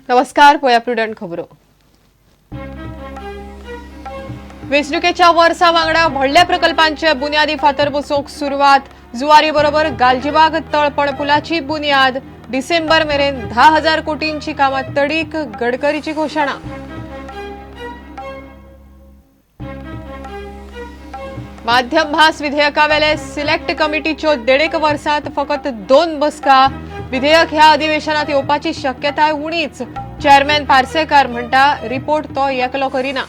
नमस्कार, पळया प्रुडंट खबरो. वेंचणुकेच्या वर्सा वांगडा व्हडल्या प्रकल्पांचे बुन्यादी फातर बसोवंक सुरवात. जुवारी बरोबर गालजीबाग तळपण पुलाची बुन्याद. डिसेंबर मेरेन 10,000 कोटींची कामां तडीक, गडकरीची घोशणा. माध्यम भास विधेयकावेले सिलेक्ट कमिटीच्यो देडेक वर्सात फकत 2 बसका. विधेयक ह्या अधिवेशनात येवपाची शक्यताय उणीच. चेअरमॅन पार्सेकार म्हणटा, रिपोर्ट तो एकलो करिना.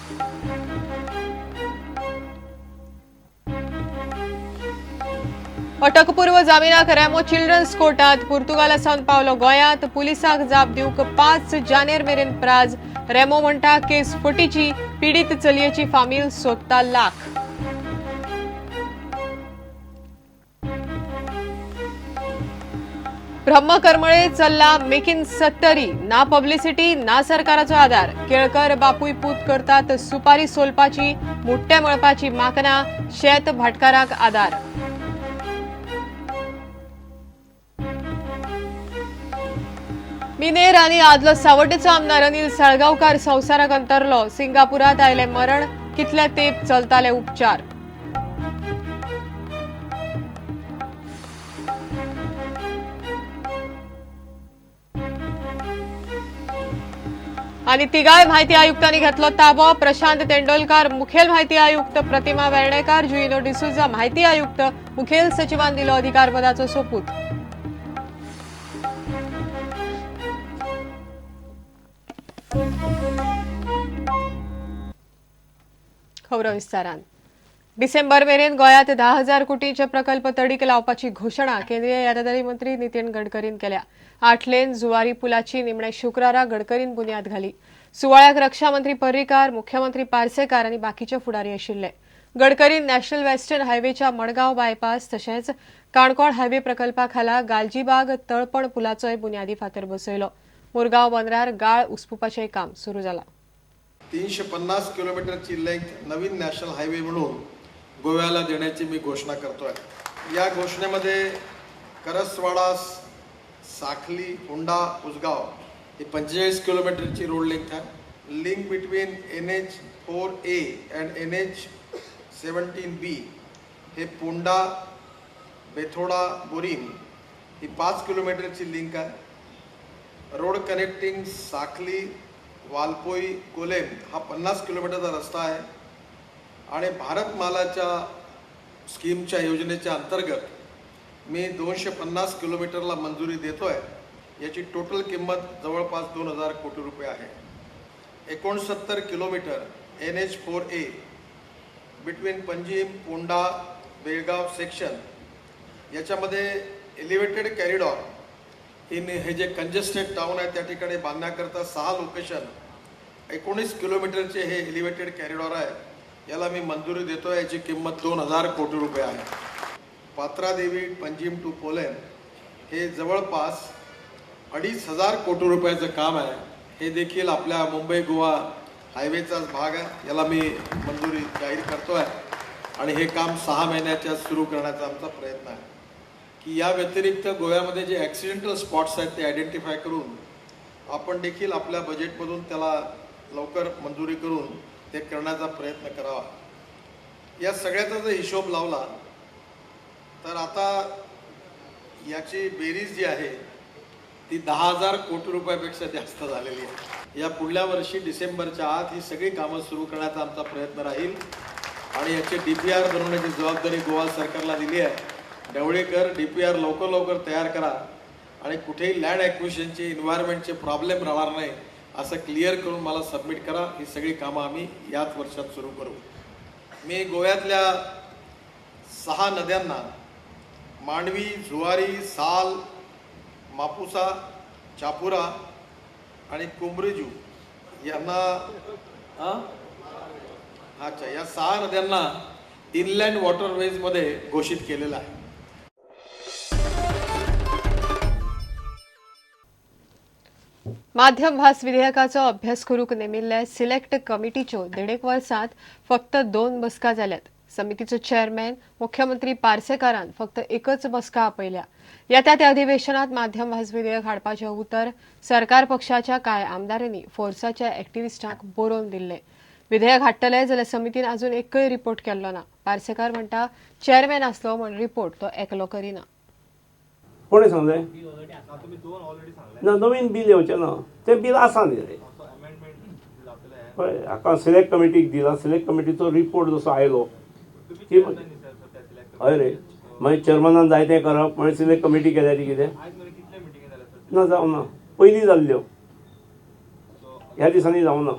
अटकपूर्व जामिनाक रॅमो चिल्ड्रन्स कोर्टात. पुर्तुगाला सावन पावलो गोंयांत. पुलिसांक जाप दिवंक 5 जानेर मेरेन प्राज. रॅमो म्हणटा, केस फटीची. पिडीत चलयेची फामील सोदता लाख. ब्रह्मकरमळे चल्ला मेक इन सत्तरी. ना पब्लिसिटी, ना सरकाराचो आदार. केळकर बापूय पूत करतात सुपारी सोलपाची, मुट्टे मळपाची माकना. शेत भाटकाराक आदार. मिनेर आनी आदलो सावड्डेचो आमदार अनिल साळगांवकार संवसाराक अंतरलो. सिंगापुरात आयले मरण. कितले तेंप चलताले उपचार. आनी तिगाय म्हायती आयुक्तांनी घेतलो ताबो. प्रशांत तेंडोलकार मुखेल म्हायती आयुक्त, प्रतिमा वेर्णेकार, जुइनो डिसोझा म्हायती आयुक्त. मुखेल सचिवान दिलो अधिकारपदाचो सोपूत. खबरो विस्तारान. डिसेंबर मेरेन गोंयांत 10,000 कोटींचे प्रकल्प तडीक लावपाची घोशणा केंद्रीय येरादारी मंत्री नितीन गडकरीन केल्या. 8 लेन जुवारी पुलाची निमणे शुक्रारा गडकरीन बुन्याद घाली. सुवाळ्याक रक्षा मंत्री पर्रीकार, मुख्यमंत्री पार्सेकार आनी बाकीचे फुडारी आशिल्ले. गडकरीन नॅशनल वेस्टर्न हायवेच्या मडगांव बायपास तशेंच काणकोण हायवे प्रकल्पा खाला गालजीबाग तळपण पुलाचोय बुन्यादी फातर बसयलो. मुरगांव बंदरार गाळ उसपुपाचें काम सुरू जालां. 350 किलोमीटरची लेंथ नवीन नॅशनल हायवे म्हणून गोव्याला देण्याची मी घोषणा करतोय. या घोषणेमध्ये करसवाडा, साखली, होंडा, उसगाव ही 45 किलोमीटरची रोड लेंथ आहे. Link between NH 4A and NH 17B हे पोंडा, बेथोडा, बोरीम ही 5 किलोमीटरची लिंक आहे. रोड कनेक्टिंग साखली, वालपोई, कोलेम हा 50 किलोमीटरचा रस्ता आहे आणि भारतमालाच्या स्कीमच्या योजनेच्या अंतर्गत मी 250 किलोमीटरला मंजुरी देतो आहे. याची टोटल किंमत जवळपास 2000 कोटी रुपये आहे. 69 kilometre NH 4A between Panjim, Ponda, Belgaum section, याच्यामध्ये एलिव्हेटेड कॅरिडॉर इन हे जे कंजेस्टेड टाऊन आहे त्या ठिकाणी बांधण्याकरता 6 लोकेशन 19 किलोमीटरचे हे एलिव्हेटेड कॅरिडॉर आहे. याला मी मंजुरी देतो. याची किंमत 2000 कोटी रुपये आहे. पात्रादेवी, पंजिम टू पोलेम हे जवळपास 2500 कोटी रुपयाचं काम आहे. हे देखील आपल्या मुंबई गोवा हायवेचाच भाग आहे. याला मी मंजुरी जाहीर करतो आहे आणि हे काम 6 महिन्याच्या सुरू करण्याचा आमचा प्रयत्न आहे. की या व्यतिरिक्त गोव्यामध्ये जे ॲक्सिडेंटल स्पॉट्स आहेत ते आयडेंटिफाय करून आपण देखील आपल्या बजेटमधून त्याला लवकर मंजुरी करून ते करण्याचा प्रयत्न करावा. या सगळ्याचा जर हिशोब लावला तर आता याची बेरीज जी आहे ती 10,000 कोटी रुपयापेक्षा जास्त झालेली आहे. या पुढल्या वर्षी डिसेंबरच्या आत ही सगळी कामं सुरू करण्याचा आमचा प्रयत्न राहील आणि याचे DPR बनवण्याची जबाबदारी गोवा सरकारला दिली आहे. ढवळीकर, DPR लवकर लवकर तयार करा आणि कुठेही लँड ॲक्विशनचे, इन्व्हायरमेंटचे प्रॉब्लेम राहणार नाही असं क्लिअर करून मला सबमिट करा. ही सगळी कामं आम्ही याच वर्षात सुरू करू. मी गोव्यातल्या 6 नद्यांना, मांडवी, जुवारी, साल, मापुसा, चापुरा आणि कुंब्रिजू यांना, अच्छा, या 6 नद्यांना इनलँड वॉटरवेजमध्ये घोषित केलेलं आहे. माध्यम भास विधेयकाचो अभ्यास करूंक नेमिल्ल्या सिलेक्ट कमिटीच्यो देडेक वर्सांत फक्त 2 बसका जाल्यात. समितीचो चेअरमॅन मुख्यमंत्री पार्सेकारान फक्त एकच बसका आपयल्या. येता त्या अधिवेशनात माध्यम भास विधेयक हाडपाचें उतर सरकार पक्षाच्या कांय आमदारांनी फोर्साच्या एक्टिविस्टांक बरोवन दिल्लें. विधेयक हाडटले जाल्यार समितीन अजून एकय रिपोर्ट केल्लो ना. पार्सेकार म्हणटा, चेअरमॅन आसलो म्हूण रिपोर्ट तो एकलो करिना. कोणें सांगलें ना? नवीन बील येवचें ना. तें बील आसा न्ही रे. हय, हाका सिलेक्ट कमिटीक दिला. सिलेक्ट कमिटीचो रिपोर्ट जसो आयलो ती. हय रे, मागीर चेअरमॅनान जाय तें करप. मागीर सिलेक्ट कमिटी केल्या ती कितें ना जावं ना. पयलीं जाल्ल्यो, ह्या दिसांनी जावं ना.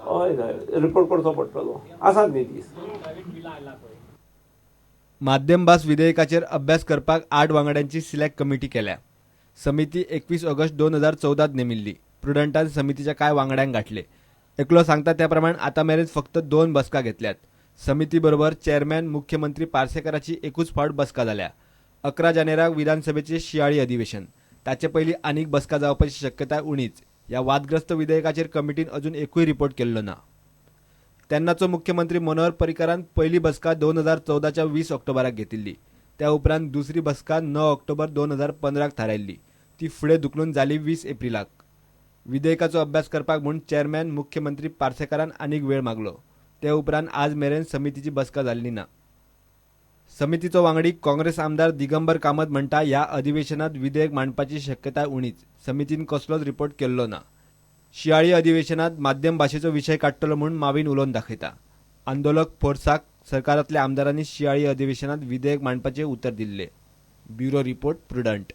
हय हय, रिपोर्ट करचो पडटलो. आसात न्ही दीस. माध्यम भास विधेयकाचेर अभ्यास करपाक 8 वांगड्यांची सिलेक्ट कमिटी केल्या. समिती 21 ऑगस्ट 2014त नेमिल्ली. प्रुडंटान समितीच्या कांय वांगड्यांक गाठले. एकलो सांगता त्या प्रमाण आतां मेरेन फक्त दोन बसका घेतल्यात. समिती बरोबर चेअरमॅन मुख्यमंत्री पार्सेकाराची एकूच फावट बसका जाल्या. 11 जानेराक विधानसभेचे शियाळी अधिवेशन. ताचे पयलीं आनीक बसका जावपाची शक्यताय उणीच. ह्या वादग्रस्त विधेयकाचेर कमिटीन अजून एकूय रिपोर्ट केल्लो ना. तेन्नाचो मुख्यमंत्री मनोहर पर्रीकारान पयली बसका 2014च्या 20 ऑक्टोबराक घेतिल्ली. त्या उपरांत दुसरी बसका 9 ऑक्टोबर 2015क थारायल्ली. ती फुडें धुकलून जाली 20 एप्रिलाक. विधेयकाचो अभ्यास करपाक म्हूण चेअरमॅन मुख्यमंत्री पार्सेकारान आनीक वेळ मागलो. ते उपरांत आज मेरेन समितीची बसका जाल्ली ना. समितीचो वांगडी काँग्रेस आमदार दिगंबर कामत म्हणटा, ह्या अधिवेशनात विधेयक मांडपाची शक्यताय उणीच. समितीन कसलोच रिपोर्ट केल्लो ना. शियाळी अधिवेशनात माध्यम भाशेचो विशय काडटलो म्हूण माविन उलोवन दाखयता. आंदोलक फोर्साक सरकारांतल्या आमदारांनी शियाळी अधिवेशनात विधेयक मांडपाचें उतर दिल्लें. Bureau report, prudent.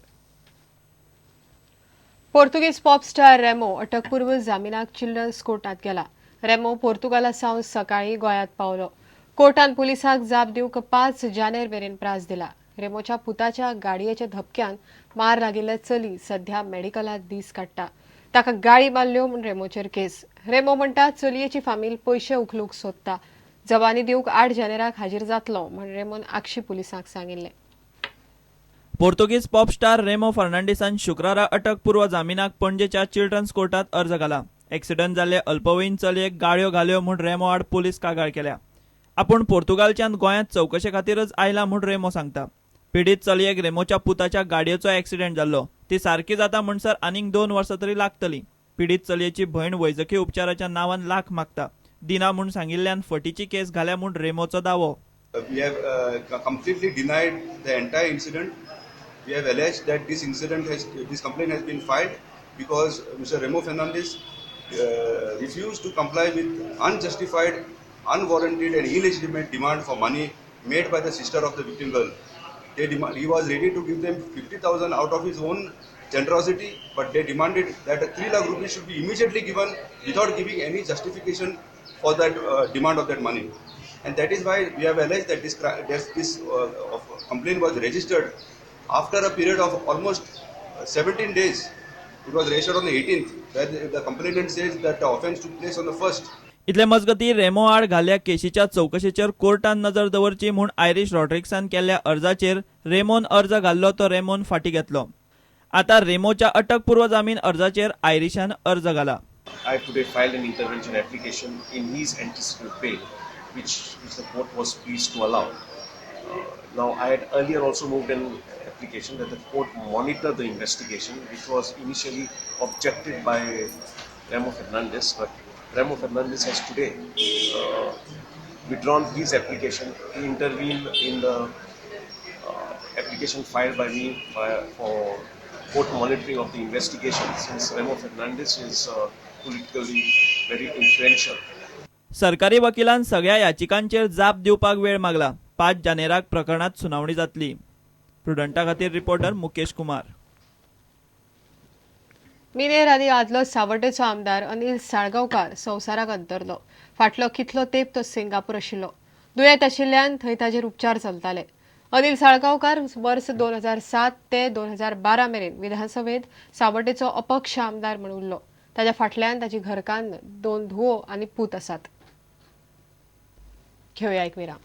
पोर्तुगीज पॉप स्टार रेमो अटकपूर्व जामिनाक चिल्ड्रन्स कोर्टात गेला. रेमो पोर्तुगाला सावन सकाळी गोंयांत पावलो. कोर्टान पुलिसांक जाप दिवंक 5 जानेर मेरेन प्रास दिला. रेमोच्या पुताच्या गाडयेच्या धपक्यान मार लागिल्ले चली सध्या मेडिकलात दीस काडटा. ताका गाळी मारल्यो म्हूण रेमोचेर केस. रेमो म्हणटा, चलयेची फामील पयशे उखलूंक सोदता. जबानी दिवंक 8 जानेराक हाजीर जातलो म्हूण रेमोन आगशी पुलिसांक सांगिल्लें. पोर्तुगीज पॉप स्टार रेमो फर्नांडीसान शुक्रारा अटकपूर्व जामिनाक पणजेच्या चिल्ड्रन्स कोर्टात अर्ज घाला. एक्सिडंट जाल्ले अल्पवयीन चलयेक गाळयो घाल्यो म्हूण रेमो आड पुलीस कागाळ केल्या. आपूण पोर्तुगालच्यान गोंयांत चवकशे खातीरच आयला म्हूण रेमो सांगता. पिडीत चलयेक रेमोच्या पुताच्या गाडयेचो एक्सिडंट जाल्लो. ती सारकी जाता म्हणसर आनीक 2 वर्सां तरी लागतली. पिडीत चलयेची भयण वैजकी उपचाराच्या नांवान लाख मागता. दिना म्हूण सांगिल्ल्यान फटीची केस घाल्या म्हूण रेमोचो दावो. We have completely denied the entire incident. We have alleged that this complaint has been filed because Mr. Remo Fernandez refused to comply with unjustified, unwarranted, and illegitimate demand for money made by the sister of the victim girl. He was ready to give them 50,000 out of his own generosity, but they demanded that 3 lakh rupees should be immediately given without giving any justification for that demand of that money. And that is why we have alleged that this complaint was registered after a period of almost 17 days. It was registered on the 18th, where the complainant says that the offence took place on the 1st. इतले मजगती, रेमो आड घाल्ल्या केशीच्या चवकशेचेर कोर्टान नजर दवरची म्हूण Irish रॉड्रिक्सान केल्ल्या अर्जाचेर Ramon अर्ज घाल्लो तो रेमोन फाटी घेतलो. आता रेमोच्या अटकपूर्व जामीन अर्जाचेर आयरिशान अर्ज घाला. I have today filed an intervention application in his anticipated bail, which the court was pleased to allow. Now, I had earlier also moved an application that the court monitor the investigation, which was initially objected by Remo Fernandez, but Remo Fernandez has today withdrawn his application to intervene in the application filed by me for court monitoring of the investigation, since Remo Fernandez is politically very influential. सरकारी वकिलान सगळ्या याचिकांचेर जाप दिवपाक वेळ मागला. 5 जानेराक प्रकरणात सुनावणी जातली. प्रुडंटा खातीर reporter Mukesh Kumar. मिनेर आनी आदलो सावड्डेचो आमदार अनिल साळगांवकार संवसाराक अंतरलो. फाटलो कितलो तेंप तो सिंगापूर आशिल्लो. दुयेंत आशिल्ल्यान थंय ताजेर उपचार चलताले. अनिल साळगांवकार वर्स 2007 ते 2012 मेरेन विधानसभेत सावड्डेचो अपक्ष आमदार म्हूण उरलो. ताच्या फाटल्यान ताची घरकान्न, दोन धुवो आनी पूत आसात. घेवया एक विराम.